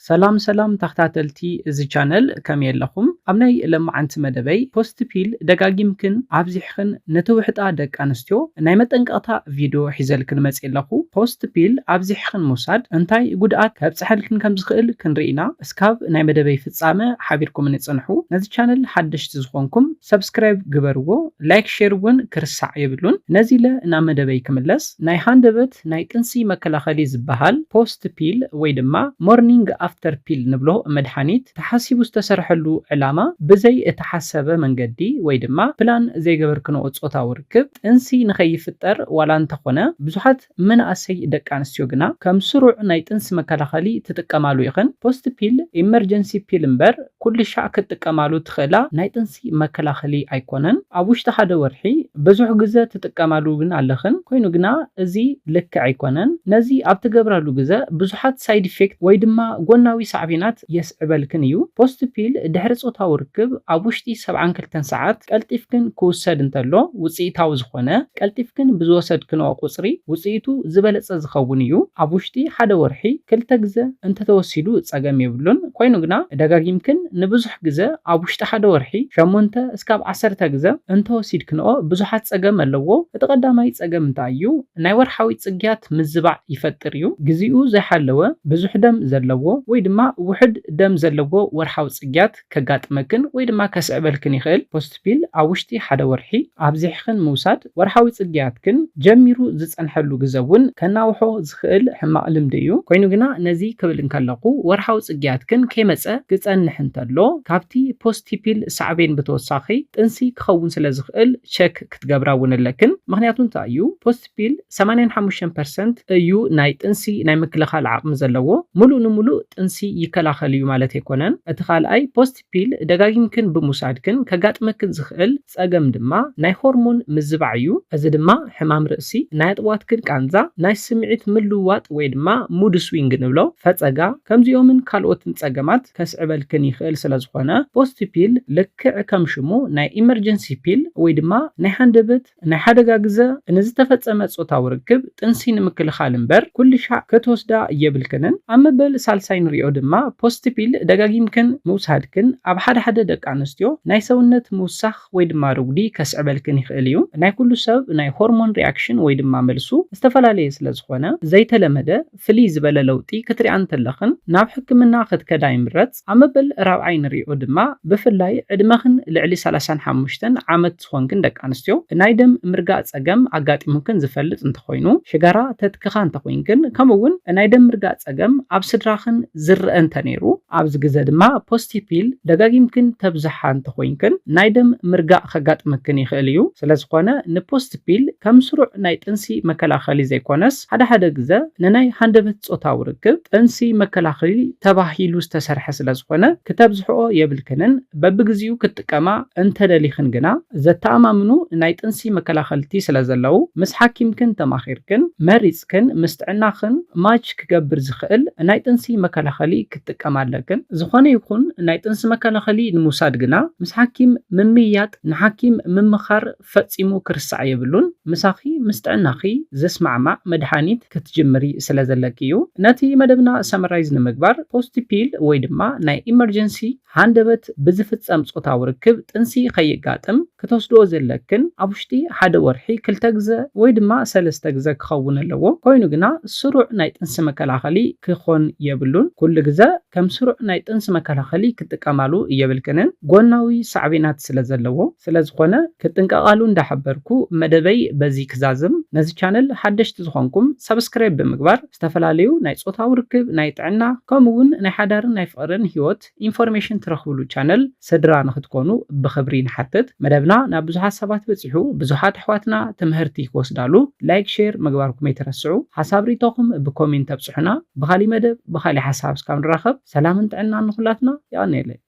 ሰላም ሰላም ተኸታተልቲ እዚ ቻነል፣ ከመይ ኣለኹም? ኣብ ናይ ለማዓንቲ መደበይ ፖስት ፒል ደጋጊምክን ኣብዚሕኽን ንትውሕጣ ደቂ ኣንስትዮ ናይ መጠንቀቕታ ቪድዮ ሒዘልክን መፅእ ኣለኹ። ፖስት ፒል ኣብዚሕኽን ምውሳድ እንታይ ጉድኣት ከብፅሐልክን ከም ዝኽእል ክንርኢ ኢና። እስካብ ናይ መደበይ ፍፃመ ሓቢርኩምኒ ፅንሑ። ነዚ ቻነል ሓደሽቲ ዝኾንኩም ሰብስክራይብ ግበርዎ፣ ላይክ ሼር እውን ክርሳዕ የብሉን። ነዚ ኢለ ናብ መደበይ ክምለስ፣ ናይ ሃንደበት ናይ ጥንሲ መከላኸሊ ዝበሃል ፖስት ፒል ወይ ድማ ሞርኒንግ ኣፍተር ፒል ንብሎ መድሃኒት ተሓሲቡ ዝተሰርሐሉ ዕላማ ብዘይ እተሓሰበ መንገዲ ወይ ድማ ፕላን ዘይገበርክንኦ ጾታዊ ርክብ ጥንሲ ንኸይፍጠር ዋላ እንተኾነ ብዙሓት መናእሰይ ደቂ ኣንስትዮ ግና ከም ስሩዕ ናይ ጥንሲ መከላኸሊ ትጥቀማሉ ኢኽን። ፖስት ፒል ኢመርጀንሲ ፒል እምበር ኩሉ ሻዕ ክትጥቀማሉ ትኽእላ ናይ ጥንሲ መከላኸሊ ኣይኮነን። ኣብ ውሽጢ ሓደ ወርሒ ብዙሕ ግዘ ትጥቀማሉ ግን ኣለኽን። ኮይኑ ግና እዚ ልክዕ ኣይኮነን። ነዚ ኣብ ትገብራሉ ግዘ ብዙሓት ሳይድ ኢፌክት ወይ ድማ ጎናዊ ሳዕቤናት የስዕበልክን እዩ። ፖስት ፒል ድሕሪ ጾታዊ ርክብ ኣብ ውሽጢ ሰብዓን ክልተን ሰዓት ቀልጢፍክን ክውሰድ እንተሎ ውፅኢታዊ ዝኾነ፣ ቀልጢፍክን ብዝወሰድክንኦ ቁፅሪ ውፅኢቱ ዝበለፀ ዝኸውን እዩ። ኣብ ውሽጢ ሓደ ወርሒ ክልተ ግዘ እንተተወሲዱ ፀገም የብሉን። ኮይኑ ግና ደጋጊምክን ንብዙሕ ግዘ ኣብ ውሽጢ ሓደ ወርሒ ሸሞንተ እስካብ ዓሰርተ ግዘ እንተወሲድክንኦ ብዙሓት ፀገም ኣለዎ። እቲ ቀዳማይ ፀገም እንታይ እዩ? ናይ ወርሓዊ ፅግያት ምዝባዕ ይፈጥር እዩ። ግዜኡ ዘይሓለወ ብዙሕ ደም ዘለዎ ወይ ድማ ውሕድ ደም ዘለዎ ወርሓዊ ፅግያት ከጋጥመክን ወይ ድማ ከስዕበልክን ይኽእል። ፖስት ፒል ኣብ ውሽጢ ሓደ ወርሒ ኣብዚሕኽን ምውሳድ ወርሓዊ ፅግያትክን ጀሚሩ ዝፀንሐሉ ግዘ እውን ከናውሖ ዝኽእል ሕማቕ ልምዲ እዩ። ኮይኑ ግና ነዚ ክብል እንከለኹ ወርሓዊ ፅግያትክን ከይመፀ ክፀንሕ እንተሎ ካብቲ ፖስት ፒል ሳዕቤን ብተወሳኺ ጥንሲ ክኸውን ስለ ዝኽእል ቸክ ክትገብራ እውን ኣለክን። ምኽንያቱ እንታይ እዩ? ፖስት ፒል ሰማንያን ሓሙሽተን ፐርሰንት እዩ ናይ ጥንሲ ናይ ምክልኻል ዓቕሚ ዘለዎ። ሙሉእ ንሙሉእ ጥንሲ ይከላኸል እዩ ማለት ኣይኮነን። እቲ ካልኣይ ፖስት ፒል ደጋጊምክን ብምውሳድክን ከጋጥመክን ዝኽእል ፀገም ድማ ናይ ሆርሞን ምዝባዕ እዩ። እዚ ድማ ሕማም ርእሲ፣ ናይ ኣጥዋትክን ቃንዛ፣ ናይ ስምዒት ምልውዋጥ ወይ ድማ ሙድ ስዊንግ ንብሎ፣ ፈፀጋ፣ ከምዚኦምን ካልኦትን ፀገማት ከስዕበልክን ይኽእል ስለ ዝኾነ ፖስት ፒል ልክዕ ከም ሽሙ ናይ ኢመርጀንሲ ፒል ወይ ድማ ናይ ሃንደበት ናይ ሓደጋ ግዘ ንዝተፈጸመ ጾታዊ ርክብ ጥንሲ ንምክልኻል እምበር ኩሉ ሻዕ ክትወስዳ የብልክንን። ኣብ መበል ሳልሳይ ንሪኦ ድማ ፖስት ፒል ደጋጊምክን ምውሳድክን ኣብ ሓደ ሓደ ደቂ ኣንስትዮ ናይ ሰውነት ምውሳኽ ወይ ድማ ርጉዲ ከስዕበልክን ይኽእል እዩ። ናይ ኩሉ ሰብ ናይ ሆርሞን ሪያክሽን ወይ ድማ መልሱ ዝተፈላለየ ስለ ዝኾነ ዘይተለመደ ፍልይ ዝበለ ለውጢ ክትሪኣ እንተለኽን ናብ ሕክምና ክትከዳ ይምረጽ። ኣብ መበል ራብዓይ ንሪኦ ድማ ብፍላይ ዕድመኽን ልዕሊ ሰላሳን ሓሙሽተን ዓመት ዝኾንክን ደቂ ኣንስትዮ ናይ ደም ምርጋእ ጸገም ኣጋጢሙክን ዝፈልጥ እንተኾይኑ፣ ሽጋራ ተትክኻ እንተኾይንክን፣ ከምኡ እውን ናይ ደም ምርጋእ ጸገም ኣብ ስድራኽን ዝረአ እንተነይሩ፣ ኣብዚ ግዘ ድማ ፖስት ፒል ደጋጊምክን ተብዝሓ እንተኾይንክን ናይ ደም ምርጋእ ከጋጥመክን ይኽእል እዩ። ስለ ዝኾነ ንፖስት ፒል ከም ስሩዕ ናይ ጥንሲ መከላኸሊ ዘይኮነስ ሓደ ሓደ ግዘ ንናይ ሃንደበት ጾታዊ ርክብ ጥንሲ መከላኸሊ ተባሂሉ ዝተሰርሐ ስለ ዝኾነ ክተብዝሕኦ የብልክንን። በብግዚኡ ክትጥቀማ እንተደሊኽን ግና ዘተኣማምኑ ናይ ጥንሲ መከላኸልቲ ስለ ዘለዉ ምስ ሓኪምክን ተማኺርክን መሪጽክን ምስ ጥዕናኽን ማች ክገብር ዝኽእል ናይ ጥንሲ መከላኸሊ ክትጥቀማ ኣለክን። ዝኾነ ይኹን ናይ ጥንሲ መከላኸሊ ንምውሳድ ግና ምስ ሓኪም ምምይያጥ ንሓኪም ምምኻር ፈጺሙ ክርሳዕ የብሉን። ምሳኺ ምስ ጥዕናኺ ዝስማዕማዕ መድሃኒት ክትጅምሪ ስለ ዘለኪ እዩ። ነቲ መደብና ሰመራይዝ ንምግባር ፖስት ፒል ወይ ድማ ናይ ኢመርጀንሲ ሃንደበት ብዝፍጸም ጾታዊ ርክብ ጥንሲ ከይጋጥም ክትወስድኦ ዘለክን ኣብ ውሽጢ ሓደ ወርሒ ክልተ ግዘ ወይ ድማ ሰለስተ ግዘ ክኸውን ኣለዎ። ኮይኑ ግና ስሩዕ ናይ ጥንሲ መከላኸሊ ክኾን የብሉን። ኩሉ ግዘ ከም ስሩዕ ናይ ጥንሲ መከላኸሊ ክትጥቀማሉ የብልክንን፣ ጎናዊ ሳዕቤናት ስለ ዘለዎ። ስለ ዝኾነ ክትጥንቀቓሉ እንዳሓበርኩ መደበይ በዚ ክዛዝም። ነዚ ቻነል ሓደሽቲ ዝኾንኩም ሰብስክራይብ ብምግባር ዝተፈላለዩ ናይ ጾታዊ ርክብ፣ ናይ ጥዕና ከምኡ እውን ናይ ሓዳርን ናይ ፍቕርን ህይወት ኢንፎርሜሽን ትረኽብሉ ቻነል ስድራ ንኽትኮኑ ብኽብሪ ንሓትት። መደብና ናብ ብዙሓት ሰባት በጺሑ፣ ብዙሓት ኣሕዋትና ትምህርቲ ክወስዳሉ ላይክ ሼር ምግባርኩም ኣይትረስዑ። ሓሳብ ሪኢቶኹም ብኮሜንት ኣብጽሑና። ብኻሊእ መደብ ብኻሊእ ሓሳብ እስካብ ንራኸብ ሰላምን ጥዕናን ንኹላትና። የቐንየለይ።